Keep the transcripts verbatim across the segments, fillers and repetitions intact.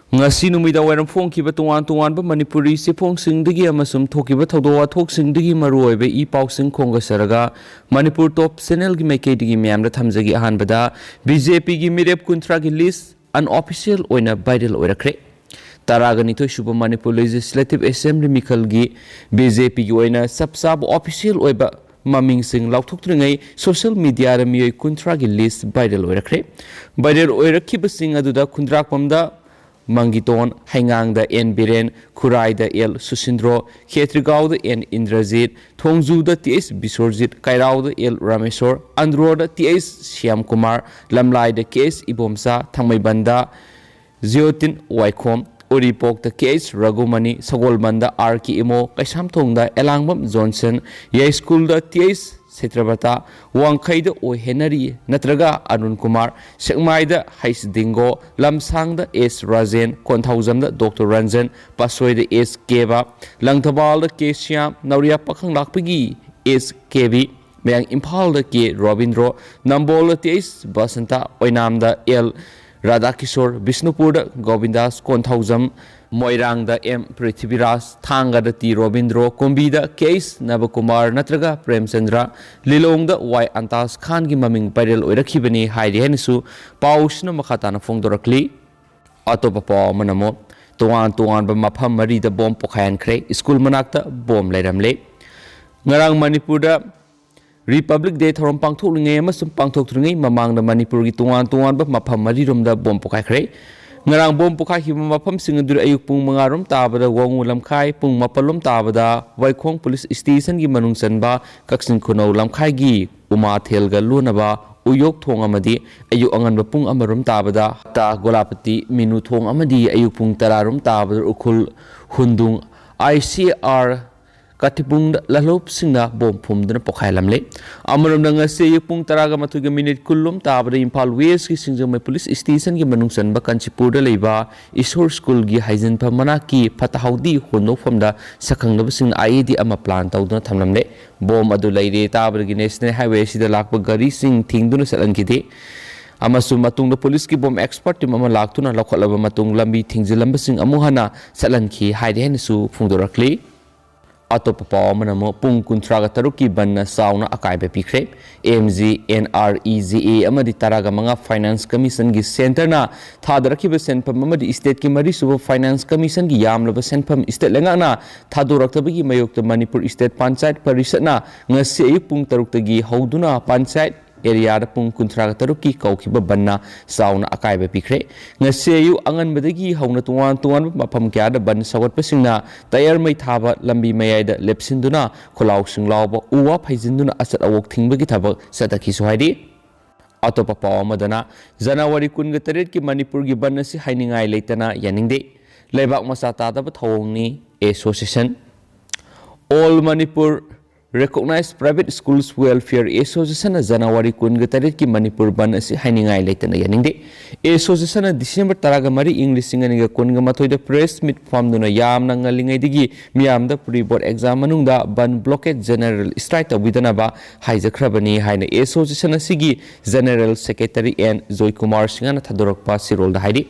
ꯉꯁꯤ ꯅꯨꯃꯤꯗꯥꯡ ꯋꯥꯏꯔꯝ ꯐꯣꯡꯈꯤꯕ ꯇꯣꯉꯥꯟ ꯇꯣꯉꯥꯟꯕ ꯃꯅꯤꯄꯨꯔꯤ ꯆꯦꯐꯣꯡꯁꯤꯡꯗꯒꯤ ꯑꯃꯁꯨꯡ ꯊꯣꯛꯈꯤꯕ ꯊꯧꯗꯣꯛ ꯋꯥꯊꯣꯛꯁꯤꯡꯗꯒꯤ ꯃꯔꯨꯑꯣꯏꯕ ꯏ ꯄꯥꯎꯁꯤꯡ ꯈꯣꯝꯒꯠꯆꯔꯒ ꯃꯅꯤꯄꯨꯔ ꯇꯣꯞ ꯆꯦꯅꯦꯜꯒꯤ ꯃꯥꯏꯀꯩꯗꯒꯤ ꯃꯌꯥꯝꯗ ꯊꯝꯖꯒꯦ꯫ ꯑꯍꯥꯟꯕꯗ, ꯕꯤ ꯖꯦ ꯄꯤꯒꯤ ꯃꯤꯔꯦꯞ ꯀꯨꯟꯊ꯭ꯔꯥꯒꯤ ꯂꯤꯁ ꯑꯟꯑꯣꯐꯤꯁꯤꯌꯦꯜ ꯑꯣꯏꯅ ꯚꯥꯏꯔꯦꯜ ꯑꯣꯏꯔꯛꯈ꯭ꯔꯦ꯫ ꯇꯔꯥꯒ ꯅꯤꯊꯣꯏ ꯁꯨꯕ ꯃꯅꯤꯄꯨꯔ ꯂꯦꯖꯤꯁꯂꯦꯇꯤꯚ ꯑꯦꯁꯦꯝꯕ꯭ꯂꯤ ꯃꯤꯈꯜꯒꯤ ꯕꯤ ꯖꯦ ꯄꯤꯒꯤ ꯑꯣꯏꯅ ꯆꯞ ꯆꯥꯕ ꯑꯣꯐꯤꯁꯤꯌꯦꯜ ꯑꯣꯏꯕ ꯃꯃꯤꯡꯁꯤꯡ ꯂꯥꯎꯊꯣꯛꯇ꯭ꯔꯤꯉꯩ ꯁꯣꯁꯤꯌꯦꯜ ꯃꯤꯗꯤꯌꯥꯗ ꯃꯤꯑꯣꯏ ꯀꯨꯟꯊ꯭ꯔꯥꯒꯤ ꯂꯤꯁ ꯚꯥꯏꯔꯦꯜ ꯑꯣꯏꯔꯛꯈ꯭ꯔꯦ꯫ ꯚꯥꯏꯔꯦꯜ ꯑꯣꯏꯔꯛꯈꯤꯕꯁꯤꯡ ꯑꯗꯨꯗ ꯈꯨꯟꯗ꯭ꯔꯥꯛꯄꯝꯗ ꯃꯪꯒꯤꯇꯣꯟ, ꯍꯩꯉꯥꯡꯗ ꯑꯦꯟ ꯕꯤꯔꯦꯟ, ꯈꯨꯔꯥꯏꯗ ꯑꯦꯜ ꯁꯨꯁꯤꯟꯗ꯭ꯔꯣ, ꯈꯦꯇ꯭ꯔꯤꯒꯥꯎꯗ ꯑꯦꯟ ꯏꯟꯗ꯭ꯔꯖꯤꯠ, ꯊꯣꯡꯖꯨꯗ ꯇꯤ ꯑꯩꯆ ꯕꯤꯁꯣꯔꯖꯤꯠ, ꯀꯩꯔꯥꯎꯗ ꯑꯦꯜ ꯔꯥꯃꯦꯁꯣꯔ, ꯑꯟꯗ꯭ꯔꯣꯗ ꯇꯤ ꯑꯩꯆ ꯁ꯭ꯌꯥꯝꯀꯨꯃꯥꯔ, ꯂꯝꯂꯥꯏꯗ ꯀꯦ ꯑꯩꯆ ꯏꯕꯣꯝꯆꯥ, ꯊꯥꯡꯃꯩꯕꯟꯗ ꯖꯤꯑꯣꯇꯤꯟ ꯋꯥꯏꯈꯣꯝ, ꯎꯔꯤꯄꯣꯛꯇ ꯀꯦ ꯑꯩꯆ ꯔꯘꯨꯃꯅꯤ, ꯁꯒꯣꯜꯕꯟꯗ ꯑꯥꯔ ꯀꯦ ꯏꯃꯣ, ꯀꯩꯁꯥꯝꯊꯣꯡꯗ ꯑꯦꯂꯥꯡꯕꯝ ꯖꯣꯟꯁꯟ, ꯌꯥꯏꯁ꯭ꯀꯨꯜꯗ ꯇꯤ ꯑꯩꯆ ꯁꯦꯇ꯭ꯔꯕꯇꯥ, ꯋꯥꯡꯈꯩꯗ ꯑꯣ ꯍꯦꯅꯔꯤ ꯅꯠꯇ꯭ꯔꯒ ꯑꯔꯨꯟ ꯀꯨꯃꯥꯔ, ꯁꯦꯛꯃꯥꯏꯗ ꯍꯩꯁ ꯗꯤꯡꯒꯣ, ꯂꯝꯁꯥꯡꯗ ꯑꯦꯁ ꯔꯥꯖꯦꯟ, ꯀꯣꯟꯊꯧꯖꯝꯗ ꯗꯣꯛꯇꯔ ꯔꯟꯖꯟ, ꯄꯥꯠꯁꯣꯏꯗ ꯑꯦꯁ ꯀꯦꯕ, ꯂꯪꯊꯕꯥꯜꯗ ꯀꯦ ꯁ꯭ꯌꯥꯝ, ꯅꯧꯔꯤꯌꯥ ꯄꯥꯈꯪꯂꯥꯛꯄꯒꯤ ꯑꯦꯁ ꯀꯦꯕꯤ, ꯃꯌꯥꯡ ꯏꯝꯐꯥꯜꯗ ꯀꯦ Robindro, ꯅꯝꯕꯣꯜꯗ T H Basanta, ꯑꯣꯏꯅꯥꯝꯗ L ꯔꯥꯙꯥꯀꯤꯁꯣꯔ, ꯕꯤꯁꯅꯨꯄꯨꯔꯗ ꯒꯣꯕꯤꯟꯗꯥꯁ, Konthoujam, ꯃꯣꯏꯔꯥꯡꯗ ꯑꯦꯝ ꯄ꯭ꯔꯤꯊꯤꯕꯤꯔꯥꯖ, ꯊꯥꯡꯒꯗ ꯇꯤ ꯔꯣꯕꯤꯟꯗ꯭ꯔꯣ, ꯀꯨꯝꯕꯤꯗ ꯀꯦ ꯑꯩꯆ ꯅꯕꯀꯨꯃꯥꯔ ꯅꯠꯇ꯭ꯔꯒ ꯄ꯭ꯔꯦꯝꯆꯟꯗ꯭ꯔ, ꯂꯤꯂꯣꯡꯗ ꯋꯥꯏ ꯑꯟꯇꯥꯖ ꯈꯥꯟꯒꯤ ꯃꯃꯤꯡ ꯚꯥꯏꯔꯦꯜ ꯑꯣꯏꯔꯛꯈꯤꯕꯅꯤ ꯍꯥꯏꯔꯤ ꯍꯥꯏꯅꯁꯨ ꯄꯥꯎꯁꯤꯅ ꯃꯈꯥ ꯇꯥꯅ ꯐꯣꯡꯗꯣꯔꯛꯂꯤ꯫ ꯑꯇꯣꯞꯄ ꯄꯥꯎ ꯑꯃꯅ ꯑꯃꯨꯛ ꯇꯣꯉꯥꯟ ꯇꯣꯉꯥꯟꯕ ꯃꯐꯝ ꯃꯔꯤꯗ ꯕꯣꯝ ꯄꯣꯈꯥꯏꯍꯟꯈ꯭ꯔꯦ꯫ ꯁ꯭ꯀꯨꯜ ꯃꯅꯥꯛꯇ ꯕꯣꯝ ꯂꯩꯔꯝꯂꯦ꯫ ꯉꯔꯥꯡ ꯃꯅꯤꯄꯨꯔꯗ ꯔꯤꯄꯕ꯭ꯂꯤꯛ ꯗꯦ ꯊꯧꯔꯝ ꯄꯥꯡꯊꯣꯛꯂꯤꯉꯩ ꯑꯃꯁꯨꯡ ꯄꯥꯡꯊꯣꯛꯇ꯭ꯔꯤꯉꯩ ꯃꯃꯥꯡꯗ ꯃꯅꯤꯄꯨꯔꯒꯤ ꯇꯣꯉꯥꯟ ꯇꯣꯉꯥꯟꯕ ꯃꯐꯝ ꯃꯔꯤꯔꯣꯝꯗ ꯕꯣꯝ ꯄꯣꯈꯥꯏꯈ꯭ꯔꯦ꯫ ꯉꯔꯥꯡ ꯕꯣꯝ ꯄꯣꯈꯥꯏꯈꯤꯕ ꯃꯐꯝꯁꯤꯡ ꯑꯗꯨꯗꯤ ꯑꯌꯨꯛ ꯄꯨꯡ ꯃꯉꯥ ꯔꯣꯝ ꯇꯥꯕꯗ ꯋꯥꯉꯨ ꯂꯝꯈꯥꯏ, ꯄꯨꯡ ꯃꯥꯄꯜ ꯔꯣꯝ ꯇꯥꯕꯗ ꯋꯥꯏꯈꯣꯡ ꯄꯨꯂꯤꯁ ꯁ꯭ꯇꯦꯁꯟꯒꯤ ꯃꯅꯨꯡ ꯆꯟꯕ ꯀꯛꯆꯤꯡ ꯈꯨꯅꯧ ꯂꯝꯈꯥꯏꯒꯤ ꯎꯃꯥꯊꯦꯜꯒ ꯂꯣꯟꯅꯕ ꯎꯌꯣꯛ ꯊꯣꯡ ꯑꯃꯗꯤ ꯑꯌꯨꯛ ꯑꯉꯟꯕ ꯄꯨꯡ ꯑꯃ ꯔꯣꯝ ꯇꯥꯕꯗ ꯇꯥ ꯒꯣꯂꯥꯄꯇꯤ ꯃꯤꯅꯨ ꯊꯣꯡ ꯑꯃꯗꯤ ꯑꯌꯨꯛ ꯄꯨꯡ ꯇꯔꯥ ꯔꯣꯝ ꯇꯥꯕꯗ Ukhrul ꯍꯨꯟꯗꯨꯡ I C R ꯀꯥꯇꯤꯄꯨꯡꯗ ꯂꯥꯜꯍꯧꯕꯁꯤꯡꯅ bomb ꯐꯨꯝꯗꯨꯅ ꯄꯣꯈꯥꯏꯂꯝꯂꯦ꯫ ꯑꯃꯔꯣꯝꯗ ꯉꯁꯤ ꯑꯌꯨꯛ ꯄꯨꯡ ꯇꯔꯥꯒ ꯃꯥꯊꯣꯏꯒ ꯃꯤꯅꯤꯠ ꯀꯨꯟ ꯂꯣꯝ ꯇꯥꯕꯗ ꯏꯝꯐꯥꯜ ꯋꯦꯁꯀꯤ ꯁꯤꯡꯖꯃꯩ ꯄꯨꯂꯤꯁ ꯁ꯭ꯇꯦꯁꯟꯒꯤ ꯃꯅꯨꯡ ꯆꯟꯕ ꯀꯥꯟꯆꯤꯄꯨꯔꯗ ꯂꯩꯕ ꯏꯁꯣꯔ ꯁ꯭ꯀꯨꯜꯒꯤ ꯍꯥꯏꯖꯤꯟꯐꯝ ꯃꯅꯥꯛꯀꯤ ꯐꯠꯇ ꯍꯥꯎꯗꯤ ꯍꯣꯟꯗꯣꯛꯐꯝꯗ ꯁꯛꯈꯪꯗꯕꯁꯤꯡꯅ ꯑꯥꯏ ꯏ ꯗꯤ ꯑꯃ ꯄ꯭ꯂꯥꯟ ꯇꯧꯗꯨꯅ ꯊꯝꯂꯝꯂꯦ꯫ ꯕꯣꯝ ꯑꯗꯨ ꯂꯩꯔꯦ ꯇꯥꯕꯗꯒꯤ ꯅꯦꯁꯅꯦꯜ ꯍꯥꯏꯋꯦ ꯑꯁꯤꯗ ꯂꯥꯛꯄ ꯒꯥꯔꯤꯁꯤꯡ ꯊꯤꯡꯗꯨꯅ ꯆꯠꯍꯟꯈꯤꯗꯦ꯫ ꯑꯃꯁꯨꯡ ꯃꯇꯨꯡꯗ ꯄꯨꯂꯤꯁꯀꯤ ꯕꯣꯝ ꯑꯦꯛꯁꯄꯔꯠ ꯇꯤꯝ ꯑꯃ ꯂꯥꯛꯇꯨꯅ ꯂꯧꯈꯠꯂꯕ ꯃꯇꯨꯡ ꯂꯝꯕꯤ ꯊꯤꯡꯖꯤꯜꯂꯝꯕꯁꯤꯡ ꯑꯃꯨꯛ ꯍꯟꯅ ꯆꯠꯍꯟꯈꯤ ꯍꯥꯏꯔꯤ ꯍꯥꯏꯅꯁꯨ ꯐꯣꯡꯗꯣꯔꯛꯂꯤ꯫ ꯑꯇꯣꯞꯄ ꯄꯥꯎ ꯑꯃꯅ ꯑꯃꯨꯛ ꯄꯨꯡ ꯀꯨꯟꯊ꯭ꯔꯥꯒ ꯇꯔꯨꯛꯀꯤ ꯕꯟꯅ ꯆꯥꯎꯅ ꯑꯀꯥꯏꯕ ꯄꯤꯈ꯭ꯔꯦ꯫ M G, N R E G A ꯑꯃꯗꯤ ꯇꯔꯥꯒ ꯃꯉꯥ ꯐꯥꯏꯅꯥꯟꯁ ꯀꯃꯤꯁꯟꯒꯤ ꯁꯦꯟꯇꯔꯅ ꯊꯥꯗꯔꯛꯈꯤꯕ ꯁꯦꯟꯐꯝ ꯑꯃꯗꯤ ꯏꯁꯇꯦꯠꯀꯤ ꯃꯔꯤꯁꯨꯕ ꯐꯥꯏꯅꯥꯟꯁ ꯀꯃꯤꯁꯟꯒꯤ ꯌꯥꯝꯂꯕ ꯁꯦꯟꯐꯝ ꯏꯁꯇꯦꯠ ꯂꯩꯉꯥꯛꯅ ꯊꯥꯗꯣꯔꯛꯇꯕꯒꯤ ꯃꯥꯌꯣꯛꯇ ꯃꯅꯤꯄꯨꯔ ꯏꯁꯇꯦꯠ ꯄꯟꯆꯥꯌꯠ ꯄꯔꯤꯁꯠꯅ ꯉꯁꯤ ꯑꯌꯨꯛ ꯄꯨꯡ ꯇꯔꯨꯛꯇꯒꯤ ꯍꯧꯗꯨꯅ ꯄꯟꯆꯥꯌꯠ ꯑꯦꯔꯤꯌꯥꯗ ꯄꯨꯡ ꯀꯨꯟꯊ꯭ꯔꯥꯒ ꯇꯔꯨꯛꯀꯤ ꯀꯧꯈꯤꯕ ꯕꯟꯅ ꯆꯥꯎꯅ ꯑꯀꯥꯏꯕ ꯄꯤꯈ꯭ꯔꯦ꯫ ꯉꯁꯤ ꯑꯌꯨꯛ ꯑꯉꯟꯕꯗꯒꯤ ꯍꯧꯅ ꯇꯣꯉꯥꯟ ꯇꯣꯉꯥꯟꯕ ꯃꯐꯝ ꯀꯌꯥꯗ ꯕꯟ ꯁꯧꯒꯠꯄꯁꯤꯡꯅ ꯇꯌꯥꯔ ꯃꯩ ꯊꯥꯕ, ꯂꯝꯕꯤ ꯃꯌꯥꯏꯗ ꯂꯦꯞꯁꯤꯟꯗꯨꯅ ꯈꯣꯜꯂꯥꯎꯁꯤꯡ ꯂꯥꯎꯕ, ꯎ ꯋꯥ ꯐꯩꯖꯤꯟꯗꯨꯅ ꯑꯆꯠ ꯑꯋꯣꯛ ꯊꯤꯡꯕꯒꯤ ꯊꯕꯛ ꯆꯠꯊꯈꯤꯁꯨ ꯍꯥꯏꯔꯤ꯫ ꯑꯇꯣꯞꯄ ꯄꯥꯎ ꯑꯃꯗꯅ, ꯖꯅꯋꯥꯔꯤ ꯀꯨꯟꯒ ꯇꯔꯦꯠꯀꯤ ꯃꯅꯤꯄꯨꯔꯒꯤ ꯕꯟ ꯑꯁꯤ ꯍꯥꯏꯅꯤꯡꯉꯥꯏ ꯂꯩꯇꯅ ꯌꯥꯅꯤꯡꯗꯦ꯫ ꯂꯩꯕꯥꯛ ꯃꯆꯥ ꯇꯥꯗꯕ ꯊꯧꯑꯣꯡꯅꯤ, association. All Manipur Recognized Private Schools Welfare Associationꯅ ꯖꯅꯋꯥꯔꯤ ꯀꯨꯟꯒ ꯇꯔꯦꯠꯀꯤ ꯃꯅꯤꯄꯨꯔ ꯕꯟ ꯑꯁꯤ ꯍꯥꯏꯅꯤꯡꯉꯥꯏ ꯂꯩꯇꯅ ꯌꯥꯅꯤꯡꯗꯦ꯫ ꯑꯦꯁꯣꯁꯤꯌꯦꯁꯟꯅ ꯗꯤꯁꯦꯝꯕꯔ ꯇꯔꯥꯒ ꯃꯔꯤ, ꯏꯪ ꯂꯤꯁꯤꯡ ꯑꯅꯤꯒ ꯀꯨꯟꯒ ꯃꯥꯊꯣꯏꯗ ꯄ꯭ꯔꯦꯁ ꯃꯤꯠ ꯐꯝꯗꯨꯅ ꯌꯥꯝꯅ ꯉꯜꯂꯤꯉꯩꯗꯒꯤ ꯃꯤꯌꯥꯝꯗ ꯄ꯭ꯔꯤ ꯕꯣꯔꯗ ꯑꯦꯛꯖꯥꯝ ꯃꯅꯨꯡꯗ ꯕꯟ ꯕ꯭ꯂꯣꯀꯦꯠ ꯖꯦꯅꯔꯦꯜ ꯁ꯭ꯇ꯭ꯔꯥꯏꯛ ꯇꯧꯕꯤꯗꯅꯕ ꯍꯥꯏꯖꯈ꯭ꯔꯕꯅꯤ ꯍꯥꯏꯅ ꯑꯦꯁꯣꯁꯤꯌꯦꯁꯟ ꯑꯁꯤꯒꯤ ꯖꯦꯅꯔꯦꯜ ꯁꯦꯀ꯭ꯔꯦꯇꯔꯤ ꯑꯦꯟ ꯖꯣꯏꯀꯨꯃꯥꯔ ꯁꯤꯡꯍꯅ ꯊꯥꯗꯣꯔꯛꯄ ꯆꯦꯔꯣꯜꯗ ꯍꯥꯏꯔꯤ꯫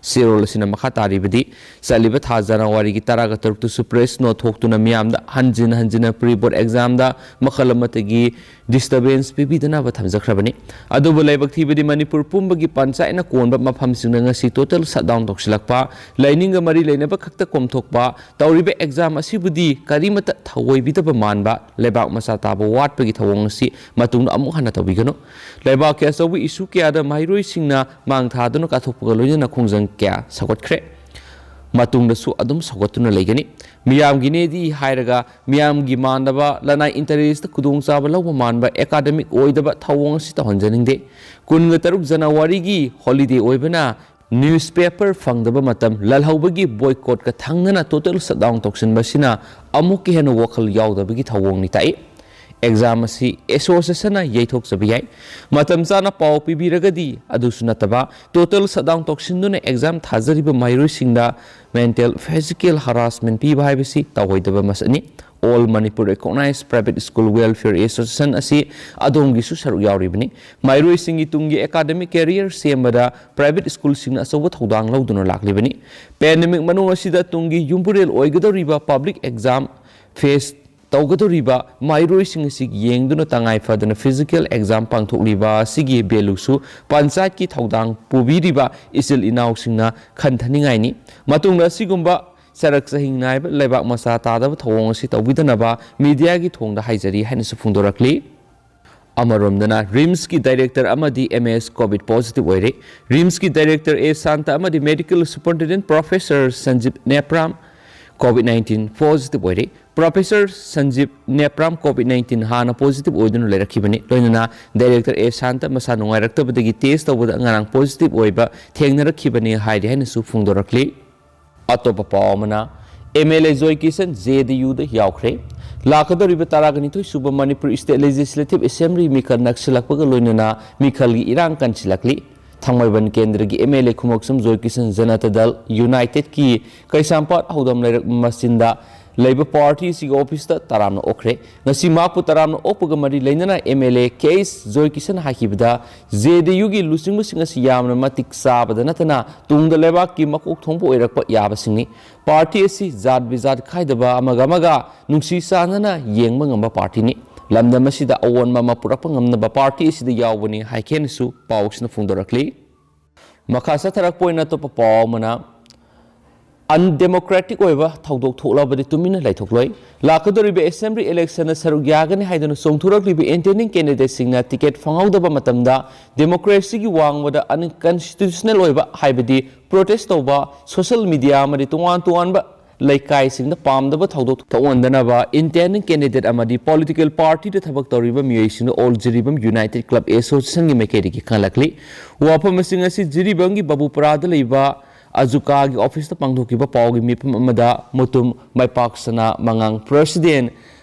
ꯆꯦꯔꯣꯜ ꯑꯁꯤꯅ ꯃꯈꯥ ꯇꯥꯔꯤꯕꯗꯤ, ꯆꯠꯂꯤꯕ ꯊꯥ ꯖꯅꯋꯥꯔꯤꯒꯤ ꯇꯔꯥꯒ ꯇꯔꯨꯛꯇꯁꯨ ꯄ꯭ꯔꯦꯁ ꯅꯣꯠ ꯊꯣꯛꯇꯨꯅ ꯃꯤꯌꯥꯝꯗ ꯍꯟꯖꯤꯟ ꯍꯟꯖꯤꯟꯅ ꯄ꯭ꯔꯤ ꯕꯣꯔꯗ ꯑꯦꯛꯖꯥꯝꯗ ꯃꯈꯜ ꯑꯃꯠꯇꯒꯤ ꯗꯤꯁꯇꯔꯕꯦꯟꯁ ꯄꯤꯕꯤꯗꯅꯕ ꯊꯝꯖꯈ꯭ꯔꯕꯅꯤ꯫ ꯑꯗꯨꯕꯨ ꯂꯥꯏꯕꯛ ꯊꯤꯕꯗꯤ ꯃꯅꯤꯄꯨꯔ ꯄꯨꯝꯕꯒꯤ ꯄꯟꯆꯥꯌꯠꯅ ꯀꯣꯟꯕ ꯃꯐꯝꯁꯤꯡꯗ ꯉꯁꯤ ꯇꯣꯇꯦꯜ ꯁꯠꯗꯥꯎꯟ ꯇꯧꯁꯤꯜꯂꯛꯄ, ꯂꯥꯏꯅꯤꯡꯒ ꯃꯔꯤ ꯂꯩꯅꯕ ꯈꯛꯇ ꯀꯣꯝꯊꯣꯛꯄ, ꯇꯧꯔꯤꯕ ꯑꯦꯛꯖꯥꯝ ꯑꯁꯤꯕꯨꯗꯤ ꯀꯔꯤꯃꯠꯇ ꯊꯧꯑꯣꯏꯕꯤꯗꯕ ꯃꯥꯟꯕ, ꯂꯩꯕꯥꯛ ꯃꯆꯥ ꯇꯥꯕ ꯋꯥꯠꯄꯒꯤ ꯊꯧꯑꯣꯡ ꯑꯁꯤ ꯃꯇꯨꯡꯗ ꯑꯃꯨꯛ ꯍꯟꯅ ꯇꯧꯕꯤꯒꯅꯨ꯫ ꯂꯩꯕꯥꯛꯀꯤ ꯑꯆꯧꯕ ꯏꯁꯨ ꯀꯌꯥꯗ ꯃꯍꯩꯔꯣꯏꯁꯤꯡꯅ ꯃꯥꯡ ꯊꯥꯗꯨꯅ ꯀꯠꯊꯣꯛꯄꯒ ꯂꯣꯏꯅꯅ ꯈꯣꯡꯖꯪ ꯀꯌꯥ ꯁꯧꯒꯠꯈ꯭ꯔꯦ꯫ ꯃꯇꯨꯡꯗꯁꯨ ꯑꯗꯨꯝ ꯁꯧꯒꯠꯇꯨꯅ ꯂꯩꯒꯅꯤ꯫ ꯃꯤꯌꯥꯝꯒꯤꯅꯦꯗꯤ ꯍꯥꯏꯔꯒ ꯃꯤꯌꯥꯝꯒꯤ ꯃꯥꯟꯗꯕ, ꯂꯅꯥꯏ ꯏꯟꯇꯔꯦꯁꯇ ꯈꯨꯗꯣꯡꯆꯥꯕ ꯂꯧꯕ ꯃꯥꯟꯕ ꯑꯦꯀꯥꯗꯃꯤꯛ ꯑꯣꯏꯗꯕ ꯊꯧꯑꯣꯡ ꯑꯁꯤ ꯇꯧꯍꯟꯖꯅꯤꯡꯗꯦ꯫ ꯀꯨꯟꯒ ꯇꯔꯨꯛ ꯖꯅꯋꯥꯔꯤꯒꯤ ꯍꯣꯂꯤꯗꯦ ꯑꯣꯏꯕꯅ ꯅ꯭ꯌꯨꯁꯄꯦꯄꯔ ꯐꯪꯗꯕ ꯃꯇꯝ ꯂꯜꯍꯧꯕꯒꯤ ꯕꯣꯏꯀꯣꯠꯀ ꯊꯪꯅꯅ ꯇꯣꯇꯦꯜ ꯁꯠꯗꯥꯎꯟ ꯇꯧꯁꯤꯟꯕ ꯑꯁꯤꯅ ꯑꯃꯨꯛꯀ ꯍꯦꯟꯅ ꯋꯥꯈꯜ ꯌꯥꯎꯗꯕꯒꯤ ꯊꯧꯑꯣꯡꯅꯤ ꯇꯥꯛꯏ꯫ ꯑꯦꯛꯖꯥꯝ ꯑꯁꯤ ꯑꯦꯁꯣꯁꯤꯌꯦꯁꯟꯅ ꯌꯩꯊꯣꯛꯆꯕ ꯌꯥꯏ꯫ ꯃꯇꯝ ꯆꯥꯅ ꯄꯥꯎ ꯄꯤꯕꯤꯔꯒꯗꯤ ꯑꯗꯨꯁꯨ ꯅꯠꯇꯕ, ꯇꯣꯇꯦꯜ ꯁꯠꯗꯥꯎꯟ ꯇꯧꯁꯤꯟꯗꯨꯅ ꯑꯦꯛꯖꯥꯝ ꯊꯥꯖꯔꯤꯕ ꯃꯍꯩꯔꯣꯏꯁꯤꯡꯗ ꯃꯦꯟꯇꯦꯜ, ꯐꯤꯖꯤꯀꯦꯜ ꯍꯔꯥꯁꯃꯦꯟ ꯄꯤꯕ ꯍꯥꯏꯕꯁꯤ ꯇꯧꯑꯣꯏꯗꯕ ꯃꯁꯛꯅꯤ꯫ All Manipur Recognized Private School Welfare Association ꯑꯁꯤ ꯑꯗꯣꯝꯒꯤꯁꯨ ꯁꯔꯨꯛ ꯌꯥꯎꯔꯤꯕꯅꯤ꯫ ꯃꯍꯩꯔꯣꯏꯁꯤꯡꯒꯤ ꯇꯨꯡꯒꯤ academic career ꯁꯦꯝꯕꯗ private schoolꯁꯤꯡꯅ ꯑꯆꯧꯕ ꯊꯧꯗꯥꯡ ꯂꯧꯗꯨꯅ ꯂꯥꯛꯂꯤꯕꯅꯤ꯫ Pandemic ꯃꯅꯨꯡ ꯑꯁꯤꯗ ꯇꯨꯡꯒꯤ ꯌꯨꯝꯕꯨꯔꯦꯜ ꯑꯣꯏꯒꯗꯧꯔꯤꯕ public exam face ꯇꯧꯒꯗꯧꯔꯤꯕ ꯃꯍꯩꯔꯣꯏꯁꯤꯡ ꯑꯁꯤ ꯌꯦꯡꯗꯨꯅ ꯇꯉꯥꯏ ꯐꯗꯅ physical exam ꯄꯥꯡꯊꯣꯛꯂꯤꯕ ꯑꯁꯤꯒꯤ valueꯁꯨ ꯄꯟꯆꯥꯌꯠꯀꯤ ꯊꯧꯗꯥꯡ ꯄꯨꯕꯤꯔꯤꯕ ꯏꯆꯤꯜ ꯏꯅꯥꯎꯁꯤꯡꯅ ꯈꯟꯊꯅꯤꯡꯉꯥꯏꯅꯤ꯫ ꯃꯇꯨꯡꯗ ꯑꯁꯤꯒꯨꯝꯕ ꯆꯔꯛ ꯆꯍꯤꯡ ꯅꯥꯏꯕ ꯂꯩꯕꯥꯛ ꯃꯆꯥ ꯇꯥꯗꯕ ꯊꯧꯑꯣꯡ ꯑꯁꯤ ꯇꯧꯕꯤꯗꯅꯕ mediaꯒꯤ ꯊꯣꯡꯗ ꯍꯥꯏꯖꯔꯤ ꯍꯥꯏꯅꯁꯨ ꯐꯣꯡꯗꯣꯔꯛꯂꯤ꯫ ꯑꯃꯔꯣꯝꯗꯅ RIMSꯀꯤ director ꯑꯃꯗꯤ MS COVID positive ꯑꯣꯏꯔꯦ꯫ RIMSꯀꯤ director A ꯁꯥꯟꯇ ꯑꯃꯗꯤ medical superintendent professor ꯁꯟꯖꯤꯞ ꯅꯦꯄ꯭ꯔꯥꯝ COVID nineteen positive ꯑꯣꯏꯔꯦ꯫ Professor ꯁꯟꯖꯤꯞ ꯅꯦꯄ꯭ꯔꯥꯝ COVID nineteen ꯍꯥꯟꯅ positive ꯑꯣꯏꯗꯨꯅ ꯂꯩꯔꯛꯈꯤꯕꯅꯤ꯫ ꯂꯣꯏꯅꯅ director A ꯁꯥꯟꯇ ꯃꯁꯥ ꯅꯨꯡꯉꯥꯏꯔꯛꯇꯕꯗꯒꯤ test ꯇꯧꯕꯗ ꯉꯔꯥꯡ positive ꯑꯣꯏꯕ ꯊꯦꯡꯅꯔꯛꯈꯤꯕꯅꯤ ꯍꯥꯏꯔꯤ ꯍꯥꯏꯅꯁꯨ ꯐꯣꯡꯗꯣꯔꯛꯂꯤ꯫ ꯑꯇꯣꯞꯄ ꯄꯥꯎ ꯑꯃꯅ, MLA ꯖꯣꯏ ꯀꯤꯁꯟ JDUꯗ ꯌꯥꯎꯈ꯭ꯔꯦ꯫ ꯂꯥꯛꯀꯗꯧꯔꯤꯕ ꯇꯔꯥꯒ ꯅꯤꯊꯣꯏ ꯁꯨꯕ ꯃꯅꯤꯄꯨꯔ State Legislative Assembly ꯃꯤꯈꯜ ꯅꯛꯁꯤꯜꯂꯛꯄꯒ ꯂꯣꯏꯅꯅ ꯃꯤꯈꯜꯒꯤ ꯏꯔꯥꯡ ꯀꯟꯁꯤꯜꯂꯛꯂꯤ꯫ ꯊꯥꯡꯃꯩꯕꯟ ꯀꯦꯟꯗ꯭ꯔꯒꯤ MLA ꯈꯨꯃꯛꯁꯝ ꯖꯣꯏ ꯀꯤꯁꯟ ꯖꯅꯇꯥ ꯗꯜ Unitedꯀꯤ ꯀꯩꯁꯥꯝꯄꯥꯠ ꯍꯧꯗꯝ ꯂꯩꯔꯛ ꯃꯆꯤꯟꯗ ꯂꯩꯕ party ꯑꯁꯤꯒꯤ officeꯇ ꯇꯔꯥꯝꯅ ꯑꯣꯛꯈ꯭ꯔꯦ꯫ ꯉꯁꯤ ꯃꯍꯥꯛꯄꯨ ꯇꯔꯥꯝꯅ ꯑꯣꯛꯄꯒ ꯃꯔꯤ ꯂꯩꯅꯅ MLA KS ꯖꯣꯏ ꯀꯤꯁꯟ ꯍꯥꯏꯈꯤꯕꯗ, JDUꯒꯤ ꯂꯨꯆꯤꯡꯕꯁꯤꯡ ꯑꯁꯤ ꯌꯥꯝꯅ ꯃꯇꯤꯛ ꯆꯥꯕꯗ ꯅꯠꯇꯅ ꯇꯨꯡꯗ ꯂꯩꯕꯥꯛꯀꯤ ꯃꯀꯣꯛ ꯊꯣꯡꯕ ꯑꯣꯏꯔꯛꯄ ꯌꯥꯕꯁꯤꯡꯅꯤ꯫ Party ꯑꯁꯤ ꯖꯥꯠ ꯕꯤꯖꯥꯠ ꯈꯥꯏꯗꯕ, ꯑꯃꯒ ꯑꯃꯒ ꯅꯨꯡꯁꯤ ꯆꯥꯟꯅꯅ ꯌꯦꯡꯕ ꯉꯝꯕ partyꯅꯤ꯫ ꯂꯝꯗꯝ ꯑꯁꯤꯗ ꯑꯑꯣꯟꯕ ꯑꯃ ꯄꯨꯔꯛꯄ ꯉꯝꯅꯕ party ꯑꯁꯤꯗ ꯌꯥꯎꯕꯅꯤ ꯍꯥꯏꯈꯤ ꯍꯥꯏꯅꯁꯨ ꯄꯥꯎꯁꯤꯅ ꯐꯣꯡꯗꯣꯔꯛꯂꯤ꯫ ꯃꯈꯥ ꯆꯠꯊꯔꯛꯄ ꯑꯣꯏꯅ ꯑꯇꯣꯞꯄ ꯄꯥꯎ ꯑꯃꯅ, undemocratic ꯑꯣꯏꯕ ꯊꯧꯗꯣꯛ ꯊꯣꯛꯂꯕꯗꯤ ꯇꯨꯃꯤꯟꯅ ꯂꯩꯊꯣꯛꯂꯣꯏ꯫ ꯂꯥꯛꯀꯗꯧꯔꯤꯕ assembly electionꯗ ꯁꯔꯨꯛ ꯌꯥꯒꯅꯤ ꯍꯥꯏꯗꯨꯅ ꯆꯣꯡꯊꯣꯔꯛꯂꯤꯕ intending candidateꯁꯤꯡꯅ ticket ꯐꯪꯍꯧꯗꯕ ꯃꯇꯝꯗ democracyꯒꯤ ꯋꯥꯡꯃꯗ unconstitutional ꯑꯣꯏꯕ, ꯍꯥꯏꯕꯗꯤ protest ꯇꯧꯕ, social media ꯑꯃꯗꯤ ꯇꯣꯉꯥꯟ ꯇꯣꯉꯥꯟꯕ ꯂꯩꯀꯥꯏꯁꯤꯡꯗ ꯄꯥꯝꯗꯕ ꯊꯧꯗꯣꯛ ꯊꯣꯛꯍꯟꯗꯅꯕ intending candidate ꯑꯃꯗꯤ political partyꯗ ꯊꯕꯛ ꯇꯧꯔꯤꯕ ꯃꯤꯑꯣꯏꯁꯤꯡꯅ All ꯖꯤꯔꯤꯕꯥꯝ United Club Associationꯒꯤ ꯃꯥꯏꯀꯩꯗꯒꯤ ꯈꯪꯂꯛꯂꯤ꯫ ꯋꯥꯐꯝꯁꯤꯡ ꯑꯁꯤ ꯖꯤꯔꯤꯕꯥꯝꯒꯤ ꯕꯥꯕꯨꯄꯨꯔꯥꯗ ꯂꯩꯕ ꯑꯖꯨꯀꯥꯒꯤ officeꯇ ꯄꯥꯡꯊꯣꯛꯈꯤꯕ ꯄꯥꯎꯒꯤ ꯃꯤꯐꯝ ꯑꯃꯗ ꯃꯨꯇꯨꯝ ꯃꯥꯏꯄꯥꯛꯁꯅꯥ ꯃꯉꯥꯡ president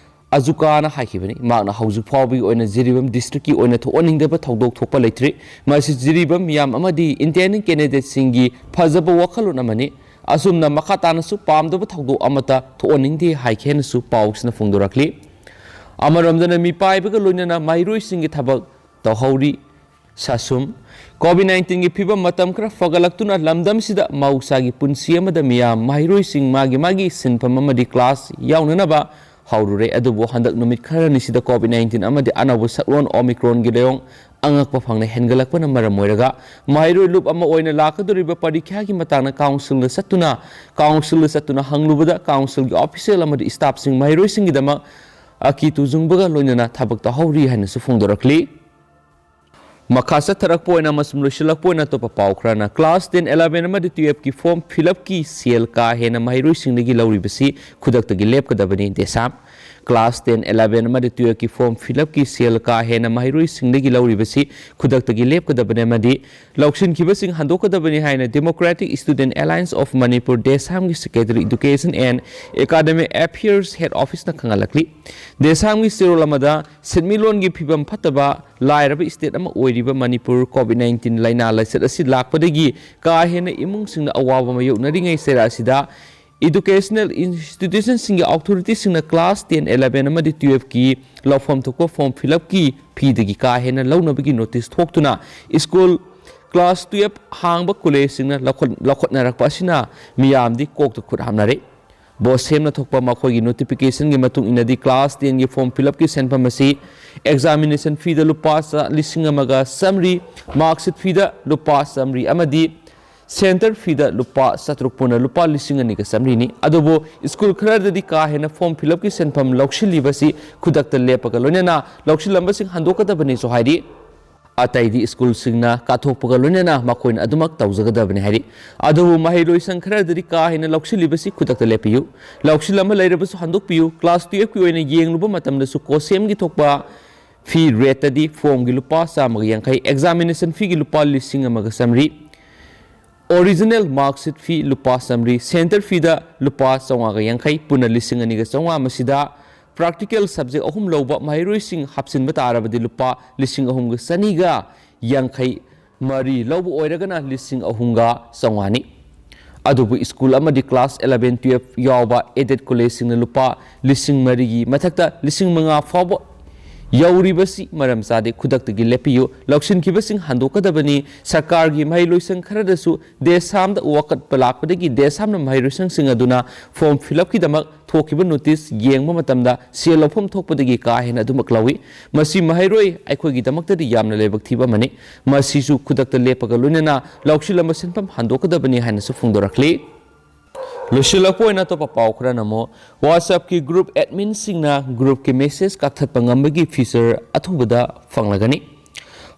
ꯑꯖꯨꯀꯥꯅ ꯍꯥꯏꯈꯤꯕꯅꯤ꯫ ꯃꯍꯥꯛꯅ ꯍꯧꯖꯤꯛ ꯐꯥꯎꯕꯒꯤ ꯑꯣꯏꯅ ꯖꯤꯔꯤꯕꯥꯝ districtꯀꯤ ꯑꯣꯏꯅ ꯊꯣꯛꯍꯟꯅꯤꯡꯗꯕ ꯊꯧꯗꯣꯛ ꯊꯣꯛꯄ ꯂꯩꯇ꯭ꯔꯤ꯫ ꯃꯁꯤ ꯖꯤꯔꯤꯕꯥꯝ ꯃꯤꯌꯥꯝ ꯑꯃꯗꯤ intending candidateꯁꯤꯡꯒꯤ ꯐꯖꯕ ꯋꯥꯈꯜꯂꯣꯟ ꯑꯃꯅꯤ꯫ ꯑꯁꯨꯝꯅ ꯃꯈꯥ ꯇꯥꯅꯁꯨ ꯄꯥꯝꯗꯕ ꯊꯧꯗꯣꯛ ꯑꯃꯠꯇ ꯊꯣꯛꯍꯟꯅꯤꯡꯗꯦ ꯍꯥꯏꯈꯤ ꯍꯥꯏꯅꯁꯨ ꯄꯥꯎꯁꯤꯅ ꯐꯣꯡꯗꯣꯔꯛꯂꯤ꯫ ꯑꯃꯔꯣꯝꯗꯅ ꯃꯤꯄꯥꯏꯕꯒ ꯂꯣꯏꯅꯅ ꯃꯍꯩꯔꯣꯏꯁꯤꯡꯒꯤ ꯊꯕꯛ ꯇꯧꯍꯧꯔꯤ꯫ ꯁꯥꯁꯨꯝ꯫ ꯀꯣꯚꯤꯗ ꯅꯥꯏꯟꯇꯤꯟꯒꯤ ꯐꯤꯕꯝ ꯃꯇꯝ ꯈꯔ ꯐꯒꯠꯂꯛꯇꯨꯅ ꯂꯝꯗꯝꯁꯤꯗ ꯃꯍꯧꯁꯥꯒꯤ ꯄꯨꯟꯁꯤ ꯑꯃꯗ ꯃꯤꯌꯥꯝ ꯃꯍꯩꯔꯣꯏꯁꯤꯡ ꯃꯥꯒꯤ ꯃꯥꯒꯤ ꯁꯤꯟꯐꯝ ꯑꯃꯗꯤ ꯀ꯭ꯂꯥꯁ ꯌꯥꯎꯅꯅꯕ ꯍꯧꯔꯨꯔꯦ꯫ ꯑꯗꯨꯕꯨ ꯍꯟꯗꯛ ꯅꯨꯃꯤꯠ ꯈꯔꯅꯤꯁꯤꯗ ꯀꯣꯚꯤꯗ ꯅꯥꯏꯟꯇꯤꯟ ꯑꯃꯗꯤ ꯑꯅꯧꯕ ꯁꯛꯂꯣꯟ ꯑꯣꯃꯤꯀ꯭ꯔꯣꯟꯒꯤ ꯂꯥꯏꯑꯣꯡ ꯑꯉꯛꯄ ꯐꯪꯅ ꯍꯦꯟꯒꯠꯂꯛꯄꯅ ꯃꯔꯝ ꯑꯣꯏꯔꯒ ꯃꯍꯩꯔꯣꯏ ꯂꯨꯞ ꯑꯃ ꯑꯣꯏꯅ ꯂꯥꯛꯀꯗꯧꯔꯤꯕ ꯄꯔꯤꯈ꯭ꯌꯥꯒꯤ ꯃꯇꯥꯡꯗ ꯀꯥꯎꯟꯁꯤꯜꯗ ꯆꯠꯇꯨꯅ ꯀꯥꯎꯟꯁꯤꯜꯗ ꯆꯠꯇꯨꯅ ꯍꯪꯂꯨꯕꯗ ꯀꯥꯎꯟꯁꯤꯜꯒꯤ ꯑꯣꯐꯤꯁꯤꯌꯦꯜ ꯑꯃꯗꯤ ꯁ꯭ꯇꯥꯐꯁꯤꯡ ꯃꯍꯩꯔꯣꯏꯁꯤꯡꯒꯤꯗꯃꯛ ꯑꯀꯤ ꯇꯨꯖꯨꯡꯕꯒ ꯂꯣꯏꯅꯅ ꯊꯕꯛ ꯇꯧꯍꯧꯔꯤ ꯍꯥꯏꯅꯁꯨ ꯐꯣꯡꯗꯣꯔꯛꯂꯤ꯫ ꯃꯈꯥ ꯆꯠꯊꯔꯛꯄ ꯑꯣꯏꯅ ꯑꯃꯁꯨꯡ ꯂꯣꯏꯁꯤꯜꯂꯛꯄ ꯑꯣꯏꯅ ꯑꯇꯣꯞꯄ ꯄꯥꯎ ꯈꯔꯅ, ꯀ꯭ꯂꯥꯁ ꯇꯦꯟ, ꯏꯂꯦꯚꯦꯟ ꯑꯃꯗꯤ ꯇꯨꯌꯦꯜꯐꯀꯤ ꯐꯣꯔꯝ ꯐꯤꯜ ꯑꯞꯀꯤ ꯁꯦꯜ ꯀꯥ ꯍꯦꯟꯅ ꯃꯍꯩꯔꯣꯏꯁꯤꯡꯗꯒꯤ ꯂꯧꯔꯤꯕꯁꯤ ꯈꯨꯗꯛꯇꯒꯤ ꯂꯦꯞꯀꯗꯕꯅꯤ, ꯗꯦꯁꯥꯝ꯫ ꯀ꯭ꯂꯥꯁ ꯇꯦꯟ, ꯏꯂꯦꯚꯦꯟ ꯑꯃꯗꯤ ꯇꯨꯌꯦꯜꯐꯀꯤ ꯐꯣꯔꯝ ꯐꯤꯜ ꯑꯞꯀꯤ ꯁꯦꯜ ꯀꯥ ꯍꯦꯟꯅ ꯃꯍꯩꯔꯣꯏꯁꯤꯡꯗꯒꯤ ꯂꯧꯔꯤꯕꯁꯤ ꯈꯨꯗꯛꯇꯒꯤ ꯂꯦꯞꯀꯗꯕꯅꯤ ꯑꯃꯗꯤ ꯂꯧꯁꯤꯟꯈꯤꯕꯁꯤꯡ ꯍꯟꯗꯣꯛꯀꯗꯕꯅꯤ ꯍꯥꯏꯅ Democratic Student Alliance of Manipur, ꯗꯦꯁꯥꯝꯒꯤ Secretary Education and Academic Affairs Head Officeꯅ ꯈꯪꯍꯜꯂꯛꯂꯤ꯫ ꯗꯦꯁꯥꯝꯒꯤ ꯆꯦꯔꯣꯜ ꯑꯃꯗ ꯁꯦꯟꯃꯤꯠꯂꯣꯟꯒꯤ ꯐꯤꯕꯝ ꯐꯠꯇꯕ, ꯂꯥꯏꯔꯕ ꯁ꯭ꯇꯦꯠ ꯑꯃ ꯑꯣꯏꯔꯤꯕ ꯃꯅꯤꯄꯨꯔ ꯀꯣꯚꯤꯗ ꯅꯥꯏꯟꯇꯤꯟ ꯂꯥꯏꯅꯥ ꯂꯥꯏꯆꯠ ꯑꯁꯤ ꯂꯥꯛꯄꯗꯒꯤ ꯀꯥ ꯍꯦꯟꯅ ꯏꯃꯨꯡꯁꯤꯡꯅ ꯑꯋꯥꯕ ꯃꯥꯌꯣꯛꯅꯔꯤꯉꯩ ꯆꯩꯔꯥꯛ ꯑꯁꯤꯗ educational institutionꯁꯤꯡꯒꯤ authorityꯁꯤꯡꯅ ꯀ꯭ꯂꯥꯁ ꯇꯦꯟ, ꯏꯂꯦꯚꯦꯟ ꯑꯃꯗꯤ ꯇꯨꯌꯦꯜꯐꯀꯤ ꯂꯧꯐꯝ ꯊꯣꯛꯄ ꯐꯣꯔꯝ ꯐꯤꯜ ꯑꯞꯀꯤ ꯐꯤꯗꯒꯤ ꯀꯥ ꯍꯦꯟꯅ ꯂꯧꯅꯕꯒꯤ ꯅꯣꯇꯤꯁ ꯊꯣꯛꯇꯨꯅ ꯁ꯭ꯀꯨꯜ ꯀ꯭ꯂꯥꯁ ꯇꯨꯌꯦꯜꯐ ꯍꯥꯡꯕ ꯀꯣꯂꯦꯖꯁꯤꯡꯅ ꯂꯧꯈꯠ-, ꯂꯧꯈꯠꯅꯔꯛꯄ ꯑꯁꯤꯅ ꯃꯤꯌꯥꯝꯗꯤ ꯀꯣꯛꯇ ꯈꯨꯠ ꯍꯥꯞꯅꯔꯦ꯫ ꯕꯣꯁꯦꯝꯅ ꯊꯣꯛꯄ ꯃꯈꯣꯏꯒꯤ ꯅꯣꯇꯤꯐꯤꯀꯦꯁꯟꯒꯤ ꯃꯇꯨꯡ ꯏꯟꯅꯗꯤ ꯀ꯭ꯂꯥꯁ ꯇꯦꯟꯒꯤ ꯐꯣꯔꯝ ꯐꯤꯜ ꯑꯞꯀꯤ ꯁꯦꯟꯐꯝ ꯑꯁꯤ ꯑꯦꯛꯖꯥꯃꯤꯅꯦꯁꯟ ꯐꯤꯗ ꯂꯨꯄꯥ ꯆ-, ꯂꯤꯁꯤꯡ ꯑꯃꯒ ꯆꯥꯃꯔꯤ, ꯃꯥꯔꯛꯁꯤꯠ ꯐꯤꯗ ꯂꯨꯄꯥ ꯆꯥꯃꯔꯤ ꯑꯃꯗꯤ ꯁꯦꯟꯇꯔ ꯐꯤꯗ ꯂꯨꯄꯥ ꯆꯥꯇ꯭ꯔꯨꯛ, ꯄꯨꯟꯅ ꯂꯨꯄꯥ ꯂꯤꯁꯤꯡ ꯑꯅꯤꯒ ꯆꯥꯃꯔꯤꯅꯤ꯫ ꯑꯗꯨꯕꯨ ꯁ꯭ꯀꯨꯜ ꯈꯔꯗꯗꯤ ꯀꯥ ꯍꯦꯟꯅ ꯐꯣꯔꯝ ꯐꯤꯜ ꯑꯞꯀꯤ ꯁꯦꯟꯐꯝ ꯂꯧꯁꯤꯜꯂꯤꯕꯁꯤ ꯈꯨꯗꯛꯇ ꯂꯦꯞꯄꯒ ꯂꯣꯏꯅꯅ ꯂꯧꯁꯤꯜꯂꯝꯕꯁꯤꯡ ꯍꯟꯗꯣꯛꯀꯗꯕꯅꯤꯁꯨ ꯍꯥꯏꯔꯤ꯫ ꯑꯇꯩꯗꯤ ꯁ꯭ꯀꯨꯜꯁꯤꯡꯅ ꯀꯥꯊꯣꯛꯄꯒ ꯂꯣꯏꯅꯅ ꯃꯈꯣꯏꯅ ꯑꯗꯨꯃꯛ ꯇꯧꯖꯒꯗꯕꯅꯤ ꯍꯥꯏꯔꯤ꯫ ꯑꯗꯨꯕꯨ ꯃꯍꯩꯔꯣꯏ ꯁꯪ ꯈꯔꯗꯗꯤ ꯀꯥ ꯍꯦꯟꯅ ꯂꯧꯁꯤꯜꯂꯤꯕꯁꯤ ꯈꯨꯗꯛꯇ ꯂꯦꯞꯄꯤꯌꯨ꯫ ꯂꯧꯁꯤꯜꯂꯝꯕ ꯂꯩꯔꯕꯁꯨ ꯍꯟꯗꯣꯛꯄꯤꯌꯨ꯫ ꯀ꯭ꯂꯥꯁ ꯇꯨꯌꯦꯜꯐꯀꯤ ꯑꯣꯏꯅ ꯌꯦꯡꯂꯨꯕ ꯃꯇꯝꯗꯁꯨ ꯀꯣꯁꯦꯝꯒꯤ ꯊꯣꯛꯄ ꯐꯤ ꯔꯦꯠꯇꯗꯤ ꯐꯣꯔꯝꯒꯤ ꯂꯨꯄꯥ ꯆꯥꯝꯃꯒ ꯌꯥꯡꯈꯩ, ꯑꯦꯛꯖꯥꯃꯤꯅꯦꯁꯟ ꯐꯤꯒꯤ ꯂꯨꯄꯥ ꯂꯤꯁꯤꯡ ꯑꯃꯒ ꯆꯥꯃꯔꯤ, ꯑꯣꯔꯤꯖꯤꯅꯦꯜ ꯃꯥꯔꯛꯁꯤꯠ ꯐꯤ ꯂꯨꯄꯥ ꯆꯥꯃꯔꯤ, ꯁꯦꯟꯇꯔ ꯐꯤꯗ ꯂꯨꯄꯥ ꯆꯥꯝꯃꯉꯥꯒ ꯌꯥꯡꯈꯩ, ꯄꯨꯟꯅ ꯂꯤꯁꯤꯡ ꯑꯅꯤꯒ ꯆꯥꯝꯃꯉꯥ꯫ ꯃꯁꯤꯗ ꯄ꯭ꯔꯥꯛꯇꯤꯀꯦꯜ ꯁꯕꯖꯦꯛ ꯑꯍꯨꯝ ꯂꯧꯕ ꯃꯍꯩꯔꯣꯏꯁꯤꯡ ꯍꯥꯞꯆꯤꯟꯕ ꯇꯥꯔꯕꯗꯤ ꯂꯨꯄꯥ ꯂꯤꯁꯤꯡ ꯑꯍꯨꯝꯒ ꯆꯅꯤꯒ ꯌꯥꯡꯈꯩ ꯃꯔꯤ ꯂꯧꯕ ꯑꯣꯏꯔꯒꯅ ꯂꯤꯁꯤꯡ ꯑꯍꯨꯝꯒ ꯆꯥꯝꯃꯉꯥꯅꯤ꯫ ꯑꯗꯨꯕꯨ ꯁ꯭ꯀꯨꯜ ꯑꯃꯗꯤ ꯀ꯭ꯂꯥꯁ eleven, twelve ꯌꯥꯎꯕ aided collegeꯁꯤꯡꯅ ꯂꯨꯄꯥ ꯂꯤꯁꯤꯡ ꯃꯔꯤꯒꯤ ꯃꯊꯛꯇ ꯂꯤꯁꯤꯡ ꯃꯉꯥ ꯐꯥꯎꯕ ꯌꯧꯔꯤꯕꯁꯤ ꯃꯔꯝ ꯆꯥꯗꯦ꯫ ꯈꯨꯗꯛꯇꯒꯤ ꯂꯦꯞꯄꯤꯌꯨ꯫ ꯂꯧꯁꯤꯟꯈꯤꯕꯁꯤꯡ ꯍꯟꯗꯣꯛꯀꯗꯕꯅꯤ꯫ ꯁꯔꯀꯥꯔꯒꯤ ꯃꯍꯩꯂꯣꯏꯁꯪ ꯈꯔꯗꯁꯨ ꯗꯦꯁꯥꯝꯗ ꯋꯥꯀꯠꯄ ꯂꯥꯛꯄꯗꯒꯤ ꯗꯦꯁꯥꯝꯅ ꯃꯍꯩꯂꯣꯏꯁꯪꯁꯤꯡ ꯑꯗꯨꯅ form fill upꯀꯤꯗꯃꯛ ꯊꯣꯛꯈꯤꯕ notice ꯌꯦꯡꯕ ꯃꯇꯝꯗ ꯁꯦꯜ ꯂꯧꯐꯝ ꯊꯣꯛꯄꯗꯒꯤ ꯀꯥ ꯍꯦꯟꯅ ꯑꯗꯨꯃꯛ ꯂꯧꯏ꯫ ꯃꯁꯤ ꯃꯍꯩꯔꯣꯏ ꯑꯩꯈꯣꯏꯒꯤꯗꯃꯛꯇꯗꯤ ꯌꯥꯝꯅ ꯂꯥꯏꯕꯛ ꯊꯤꯕ ꯑꯃꯅꯤ꯫ ꯃꯁꯤꯁꯨ ꯈꯨꯗꯛꯇ ꯂꯦꯞꯄꯒ ꯂꯣꯏꯅꯅ ꯂꯧꯁꯤꯜꯂꯝꯕ ꯁꯦꯟꯐꯝ ꯍꯟꯗꯣꯛꯀꯗꯕꯅꯤ ꯍꯥꯏꯅꯁꯨ ꯐꯣꯡꯗꯣꯔꯛꯂꯤ꯫ ꯂꯣꯏꯁꯤꯜꯂꯛꯄ ꯑꯣꯏꯅ ꯑꯇꯣꯞꯄ ꯄꯥꯎ ꯈꯔꯅ ꯑꯃꯨꯛ, WhatsAppꯀꯤ group adminꯁꯤꯡꯅ groupꯀꯤ message ꯀꯛꯊꯠꯄ ꯉꯝꯕꯒꯤ feature ꯑꯊꯨꯕꯗ ꯐꯪꯂꯒꯅꯤ꯫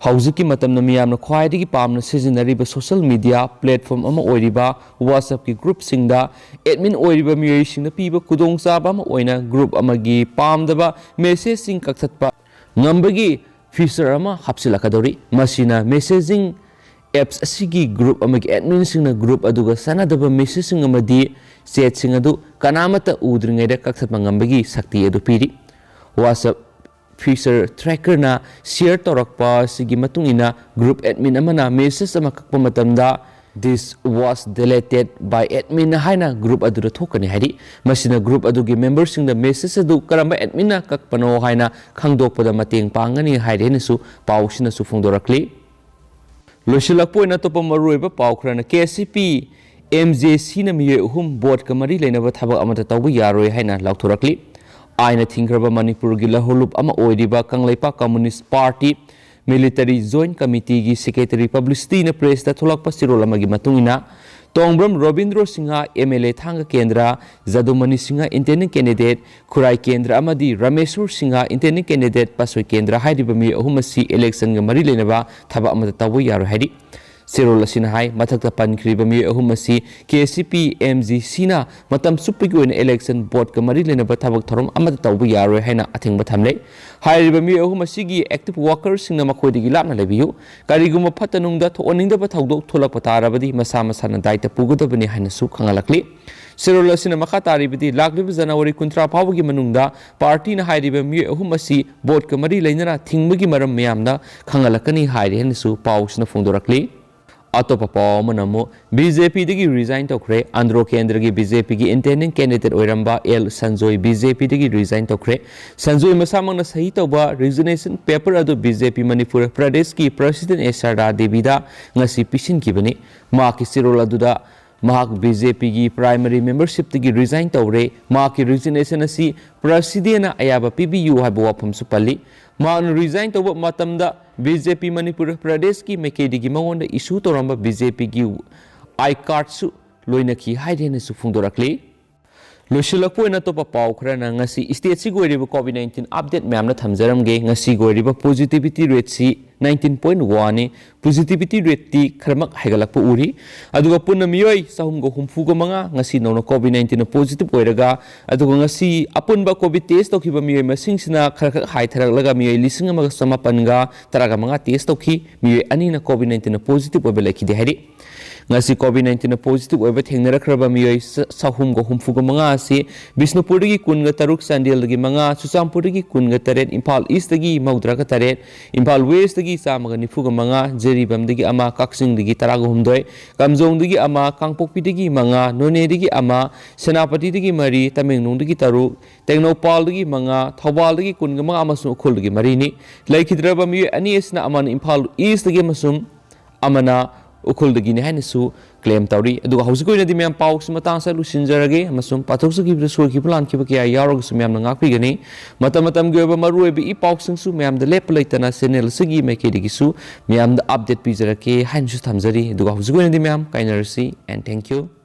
ꯍꯧꯖꯤꯛꯀꯤ ꯃꯇꯝꯗ ꯃꯤꯌꯥꯝꯅ ꯈ꯭ꯋꯥꯏꯗꯒꯤ ꯄꯥꯝꯅ ꯁꯤꯖꯤꯟꯅꯔꯤꯕ social media platform ꯑꯃ ꯑꯣꯏꯔꯤꯕ WhatsAppꯀꯤ groupꯁꯤꯡꯗ admin ꯑꯣꯏꯔꯤꯕ ꯃꯤꯑꯣꯏꯁꯤꯡꯅ ꯄꯤꯕ ꯈꯨꯗꯣꯡꯆꯥꯕ ꯑꯃ ꯑꯣꯏꯅ group ꯑꯃꯒꯤ ꯄꯥꯝꯗꯕ messageꯁꯤꯡ ꯀꯛꯊꯠꯄ ꯉꯝꯕꯒꯤ feature ꯑꯃ ꯍꯥꯞꯆꯤꯜꯂꯛꯀꯗꯧꯔꯤ꯫ ꯃꯁꯤꯅ messaging apps ꯑꯁꯤꯒꯤ group ꯑꯃꯒꯤ adminꯁꯤꯡꯅ group ꯑꯗꯨꯒ ꯆꯥꯟꯅꯗꯕ messageꯁꯤꯡ ꯑꯃꯗꯤ chatꯁꯤꯡ ꯑꯗꯨ ꯀꯅꯥꯃꯠꯇ ꯎꯗ꯭ꯔꯤꯉꯩꯗ ꯀꯛꯊꯠꯄ ꯉꯝꯕꯒꯤ ꯁꯛꯇꯤ ꯑꯗꯨ ꯄꯤꯔꯤ꯫ WhatsApp feature trackerꯅ share ꯇꯧꯔꯛꯄ ꯑꯁꯤꯒꯤ ꯃꯇꯨꯡ ꯏꯟꯅ group admin ꯑꯃꯅ message ꯑꯃ ꯀꯛꯄ ꯃꯇꯝꯗ "This was deleted by admin" ꯍꯥꯏꯅ group ꯑꯗꯨꯗ ꯊꯣꯛꯀꯅꯤ ꯍꯥꯏꯔꯤ꯫ ꯃꯁꯤꯅ group ꯑꯗꯨꯒꯤ memberꯁꯤꯡꯗ message ꯑꯗꯨ ꯀꯔꯝꯕ adminꯅ ꯀꯛꯄꯅꯣ ꯍꯥꯏꯅ ꯈꯪꯗꯣꯛꯄꯗ ꯃꯇꯦꯡ ꯄꯥꯡꯒꯅꯤ ꯍꯥꯏꯔꯤ ꯍꯥꯏꯅꯁꯨ ꯄꯥꯎꯁꯤꯅꯁꯨ ꯐꯣꯡꯗꯣꯔꯛꯂꯤ꯫ ꯂꯣꯏꯁꯤꯜꯂꯛꯄ ꯑꯣꯏꯅ ꯑꯇꯣꯞꯄ ꯃꯔꯨꯑꯣꯏꯕ ꯄꯥꯎ ꯈꯔꯅ, KCP MJCꯅ ꯃꯤꯑꯣꯏ ꯑꯍꯨꯝ voteꯀ ꯃꯔꯤ ꯂꯩꯅꯕ ꯊꯕꯛ ꯑꯃꯠꯇ ꯇꯧꯕ ꯌꯥꯔꯣꯏ ꯍꯥꯏꯅ ꯂꯥꯎꯊꯣꯔꯛꯂꯤ꯫ ꯑꯥꯏꯟꯅ ꯊꯤꯡꯈ꯭ꯔꯕ ꯃꯅꯤꯄꯨꯔꯒꯤ ꯂꯧꯍꯧꯂꯨꯞ ꯑꯃ ꯑꯣꯏꯔꯤꯕ Kangleipak Communist Party Military Joint Committeeꯒꯤ secretary publicityꯅ pressꯇ ꯊꯣꯛꯂꯛꯄ ꯆꯦꯔꯣꯜ ꯑꯃꯒꯤ ꯃꯇꯨꯡ ꯏꯟꯅ, ꯇꯣꯡꯕ꯭ꯔꯝ ꯔꯣꯕꯤꯟꯗ꯭ꯔꯣ ꯁꯤꯡꯍ, MLA ꯊꯥꯡꯒ ꯀꯦꯟꯗ꯭ꯔ, ꯖꯗꯨꯃꯅꯤ ꯁꯤꯡꯍ, independent candidate, ꯈꯨꯔꯥꯏ ꯀꯦꯟꯗ꯭ꯔ ꯑꯃꯗꯤ ꯔꯥꯃꯦꯁꯣꯔ ꯁꯤꯡꯍ, independent candidate, ꯄꯥꯠꯁꯣꯏ ꯀꯦꯟꯗ꯭ꯔ ꯍꯥꯏꯔꯤꯕ ꯃꯤꯑꯣꯏ ꯑꯍꯨꯝ ꯑꯁꯤ electionꯒ ꯃꯔꯤ ꯂꯩꯅꯕ ꯊꯕꯛ ꯑꯃꯠꯇ ꯇꯧꯕ ꯌꯥꯔꯣꯏ ꯍꯥꯏꯔꯤ꯫ ꯆꯦꯔꯣꯜ ꯑꯁꯤꯅ ꯍꯥꯏ, ꯃꯊꯛꯇ ꯄꯟꯈ꯭ꯔꯤꯕ ꯃꯤꯑꯣꯏ ꯑꯍꯨꯝ ꯑꯁꯤ KCP MJCꯅ ꯃꯇꯝ ꯆꯨꯞꯄꯒꯤ ꯑꯣꯏꯅ election voteꯀ ꯃꯔꯤ ꯂꯩꯅꯕ ꯊꯕꯛ ꯊꯧꯔꯝ ꯑꯃꯠꯇ ꯇꯧꯕ ꯌꯥꯔꯣꯏ ꯍꯥꯏꯅ ꯑꯊꯤꯡꯕ ꯊꯝꯂꯦ꯫ ꯍꯥꯏꯔꯤꯕ ꯃꯤꯑꯣꯏ ꯑꯍꯨꯝ ꯑꯁꯤꯒꯤ active workerꯁꯤꯡꯅ ꯃꯈꯣꯏꯗꯒꯤ ꯂꯥꯞꯅ ꯂꯩꯕꯤꯌꯨ꯫ ꯀꯔꯤꯒꯨꯝꯕ ꯐꯠꯇ ꯅꯨꯡꯗ ꯊꯣꯛꯍꯟꯅꯤꯡꯗꯕ ꯊꯧꯗꯣꯛ ꯊꯣꯛꯂꯛꯄ ꯇꯥꯔꯕꯗꯤ ꯃꯁꯥ ꯃꯁꯥꯅ ꯗꯥꯏꯇ ꯄꯨꯒꯗꯕꯅꯤ ꯍꯥꯏꯅꯁꯨ ꯈꯪꯍꯜꯂꯛꯂꯤ꯫ ꯆꯦꯔꯣꯜ ꯑꯁꯤꯅ ꯃꯈꯥ ꯇꯥꯔꯤꯕꯗꯤ ꯂꯥꯛꯂꯤꯕ ꯖꯅꯋꯥꯔꯤ ꯀꯨꯟꯊ꯭ꯔꯥ ꯐꯥꯎꯕꯒꯤ ꯃꯅꯨꯡꯗ partyꯅ ꯍꯥꯏꯔꯤꯕ ꯃꯤꯑꯣꯏ ꯑꯍꯨꯝ ꯑꯁꯤ voteꯀ ꯃꯔꯤ ꯂꯩꯅꯅ ꯊꯤꯡꯕꯒꯤ ꯃꯔꯝ ꯃꯌꯥꯝꯗ ꯈꯪꯍꯜꯂꯛꯀꯅꯤ ꯍꯥꯏꯔꯤ ꯍꯥꯏꯅꯁꯨ ꯄꯥꯎꯁꯤꯅ ꯐꯣꯡꯗꯣꯔꯛꯂꯤ꯫ ꯑꯇꯣꯞꯄ ꯄꯥꯎ ꯑꯃꯅ ꯑꯃꯨꯛ ꯕꯤ ꯖꯦ ꯄꯤꯗꯒꯤ ꯔꯤꯖꯥꯏꯟ ꯇꯧꯈ꯭ꯔꯦ꯫ ꯑꯟꯗ꯭ꯔꯣ ꯀꯦꯟꯗ꯭ꯔꯒꯤ ꯕꯤ ꯖꯦ ꯄꯤꯒꯤ ꯏꯟꯇꯦꯟꯗꯤꯡ ꯀꯦꯟꯗꯤꯗꯦꯠ ꯑꯣꯏꯔꯝꯕ L Sanjoy B J ꯄꯤꯗꯒꯤ resign ꯇꯧꯈ꯭ꯔꯦ꯫ ꯁꯟꯖꯣꯏ ꯃꯁꯥꯃꯛꯅ ꯁꯍꯤ ꯇꯧꯕ ꯔꯤꯖꯤꯒꯅꯦꯁꯟ ꯄꯦꯄꯔ ꯑꯗꯨ ꯕꯤ ꯖꯦ ꯄꯤ ꯃꯅꯤꯄꯨꯔ ꯄ꯭ꯔꯗꯦꯁꯀꯤ ꯄ꯭ꯔꯁꯤꯗꯦꯟ ꯑꯦꯁ ꯁꯔꯗꯥ ꯗꯦꯕꯤꯗ ꯉꯁꯤ ꯄꯤꯁꯤꯟꯈꯤꯕꯅꯤ꯫ ꯃꯍꯥꯛꯀꯤ ꯆꯦꯔꯣꯜ ꯑꯗꯨꯗ ꯃꯍꯥꯛ ꯕꯤ ꯖꯦ ꯄꯤꯒꯤ ꯄ꯭ꯔꯥꯏꯃꯔꯤ ꯃꯦꯝꯕꯔꯁꯤꯞꯇꯒꯤ ꯔꯤꯖꯥꯏꯟ ꯇꯧꯔꯦ꯫ ꯃꯍꯥꯛꯀꯤ ꯔꯤꯖꯤꯒꯅꯦꯁꯟ ꯑꯁꯤ ꯄ꯭ꯔꯁꯤꯗꯦꯟꯅ ꯑꯌꯥꯕ ꯄꯤꯕꯤꯌꯨ ꯍꯥꯏꯕ ꯋꯥꯐꯝꯁꯨ ꯄꯜꯂꯤ꯫ ꯃꯍꯥꯛꯅ ꯔꯤꯖꯥꯏꯟ ꯇꯧꯕ ꯃꯇꯝꯗ ꯕꯤ ꯖꯦ ꯄꯤ ꯃꯅꯤꯄꯨꯔ ꯄ꯭ꯔꯗꯦꯁꯀꯤ ꯃꯥꯏꯀꯩꯗꯒꯤ ꯃꯉꯣꯟꯗ ꯏꯁꯨ ꯇꯧꯔꯝꯕ ꯕꯤ ꯖꯦ ꯄꯤꯒꯤ ꯑꯥꯏ ꯀꯥꯔꯗꯁꯨ ꯂꯣꯏꯅꯈꯤ ꯍꯥꯏꯗꯦꯅꯁꯨ ꯐꯣꯡꯗꯣꯔꯛꯂꯤ꯫ ꯂꯣꯏꯁꯤꯜꯂꯛꯄ ꯑꯣꯏꯅ ꯑꯇꯣꯞꯄ ꯄꯥꯎ ꯈꯔꯅ ꯉꯁꯤ ꯁ꯭ꯇꯦꯠꯁꯤꯒꯤ ꯑꯣꯏꯔꯤꯕ ꯀꯣꯚꯤꯗ ꯅꯥꯏꯟꯇꯤꯟ ꯑꯞꯗꯦꯠ ꯃꯌꯥꯝꯅ ꯊꯝꯖꯔꯝꯒꯦ꯫ ꯉꯁꯤꯒꯤ ꯑꯣꯏꯔꯤꯕ ꯄꯣꯖꯤꯇꯤꯚꯤꯇꯤ ꯔꯦꯠꯁꯤ ꯅꯥꯏꯟꯇꯤꯟ ꯄꯣꯏꯟ ꯋꯥꯟꯅꯤ꯫ ꯄꯣꯖꯤꯇꯤꯚꯤꯇꯤ ꯔꯦꯠꯇꯤ ꯈꯔꯃꯛ ꯍꯥꯏꯒꯠꯂꯛꯄ ꯎꯔꯤ꯫ ꯑꯗꯨꯒ ꯄꯨꯟꯅ ꯃꯤꯑꯣꯏ ꯆꯍꯨꯝꯒ ꯍꯨꯝꯐꯨꯒ ꯃꯉꯥ ꯉꯁꯤ ꯅꯧꯅ ꯀꯣꯚꯤꯗ ꯅꯥꯏꯟꯇꯤꯟꯅ ꯄꯣꯖꯤꯇꯤꯚ ꯑꯣꯏꯔꯒ, ꯑꯗꯨꯒ ꯉꯁꯤ ꯑꯄꯨꯟꯕ ꯀꯣꯚꯤꯗ ꯇꯦꯁ ꯇꯧꯈꯤꯕ ꯃꯤꯑꯣꯏ ꯃꯁꯤꯡꯁꯤꯅ ꯈꯔꯈꯛ ꯍꯥꯏꯊꯔꯛꯂꯒ ꯃꯤꯑꯣꯏ ꯂꯤꯁꯤꯡ ꯑꯃꯒ ꯆꯃꯥꯄꯟꯒ ꯇꯔꯥꯒ ꯃꯉꯥ ꯇꯦꯁ ꯇꯧꯈꯤ꯫ ꯃꯤꯑꯣꯏ ꯑꯅꯤꯅ ꯀꯣꯚꯤꯗ ꯅꯥꯏꯟꯇꯤꯟꯅ ꯄꯣꯖꯤꯇꯤꯚ ꯑꯣꯏꯕ ꯂꯩꯈꯤꯗꯦ ꯍꯥꯏꯔꯤ꯫ ꯉꯁꯤ ꯀꯣꯚꯤꯗ ꯅꯥꯏꯟꯇꯤꯟꯅ ꯄꯣꯖꯤꯇꯤꯚ ꯑꯣꯏꯕ ꯊꯦꯡꯅꯔꯛꯈ꯭ꯔꯕ ꯃꯤꯑꯣꯏ ꯆ-, ꯆꯍꯨꯝꯒ ꯍꯨꯝꯐꯨꯒ ꯃꯉꯥ ꯑꯁꯤ ꯕꯤꯁꯅꯨꯄꯨꯔꯗꯒꯤ ꯀꯨꯟꯒ ꯇꯔꯨꯛ, ꯆꯥꯟꯗꯦꯜꯗꯒꯤ ꯃꯉꯥ, ꯆꯨꯔꯆꯥꯟꯄꯨꯔꯗꯒꯤ ꯀꯨꯟꯒ ꯇꯔꯦꯠ, ꯏꯝꯐꯥꯜ ꯏꯁꯇꯒꯤ ꯃꯧꯗ꯭ꯔꯥꯒ ꯇꯔꯦꯠ, ꯏꯝꯐꯥꯜ ꯋꯦꯁꯇꯒꯤ ꯆꯥꯝꯃꯒ ꯅꯤꯐꯨꯒ ꯃꯉꯥ, ꯖꯤꯔꯤꯕꯥꯝꯗꯒꯤ ꯑꯃ, ꯀꯛꯆꯤꯡꯗꯒꯤ ꯇꯔꯥꯒ ꯍꯨꯝꯗꯣꯏ, ꯀꯥꯝꯖꯣꯡꯗꯒꯤ ꯑꯃ, ꯀꯥꯡꯄꯣꯛꯄꯤꯗꯒꯤ ꯃꯉꯥ, ꯅꯣꯅꯦꯗꯒꯤ ꯑꯃ, ꯁꯦꯅꯥꯄꯇꯤꯗꯒꯤ ꯃꯔꯤ, ꯇꯃꯦꯡꯂꯣꯡꯗꯒꯤ ꯇꯔꯨꯛ, ꯇꯦꯡꯅꯧꯄꯥꯜꯗꯒꯤ ꯃꯉꯥ, ꯊꯧꯕꯥꯜꯗꯒꯤ ꯀꯨꯟꯒ ꯃꯉꯥ ꯑꯃꯁꯨꯡ ꯎꯈ꯭ꯔꯨꯜꯗꯒꯤ ꯃꯔꯤꯅꯤ꯫ ꯂꯩꯈꯤꯗ꯭ꯔꯕ ꯃꯤꯑꯣꯏ ꯑꯅꯤ ꯑꯁꯤꯅ ꯑꯃꯅ ꯏꯝꯐꯥꯜ ꯏꯁꯇꯒꯤ ꯑꯃꯁꯨꯡ ꯑꯃꯅ ꯎꯈ꯭ꯔꯨꯜꯗꯒꯤꯅꯤ ꯍꯥꯏꯅꯁꯨ ꯀ꯭ꯂꯦꯝ ꯇꯧꯔꯤ꯫ ꯑꯗꯨꯒ ꯍꯧꯖꯤꯛꯀꯤ ꯑꯣꯏꯅꯗꯤ ꯃꯌꯥꯝ ꯄꯥꯎꯁꯤ ꯃꯇꯥꯡ ꯑꯁꯤꯗ ꯂꯣꯏꯁꯤꯟꯖꯔꯒꯦ ꯑꯃꯁꯨꯡ ꯄꯥꯊꯣꯛꯆꯈꯤꯕꯗ ꯁꯣꯏꯈꯤꯕ ꯂꯥꯟꯈꯤꯕ ꯀꯌꯥ ꯌꯥꯎꯔꯒꯁꯨ ꯃꯌꯥꯝꯅ ꯉꯥꯛꯄꯤꯒꯅꯤ꯫ ꯃꯇꯝ ꯃꯇꯝꯒꯤ ꯑꯣꯏꯕ ꯃꯔꯨꯑꯣꯏꯕ ꯏ ꯄꯥꯎꯁꯤꯡꯁꯨ ꯃꯌꯥꯝꯗ ꯂꯦꯞꯄ ꯂꯩꯇꯅ ꯆꯦꯅꯦꯜ ꯑꯁꯤꯒꯤ ꯃꯥꯏꯀꯩꯗꯒꯤꯁꯨ ꯃꯌꯥꯝꯗ ꯑꯞꯗꯦꯠ ꯄꯤꯖꯔꯛꯀꯦ ꯍꯥꯏꯅꯁꯨ ꯊꯝꯖꯔꯤ꯫ ꯑꯗꯨꯒ ꯍꯧꯖꯤꯛꯀꯤ ꯑꯣꯏꯅꯗꯤ ꯃꯌꯥꯝ ꯀꯥꯏꯅꯔꯁꯤ, and thank you꯫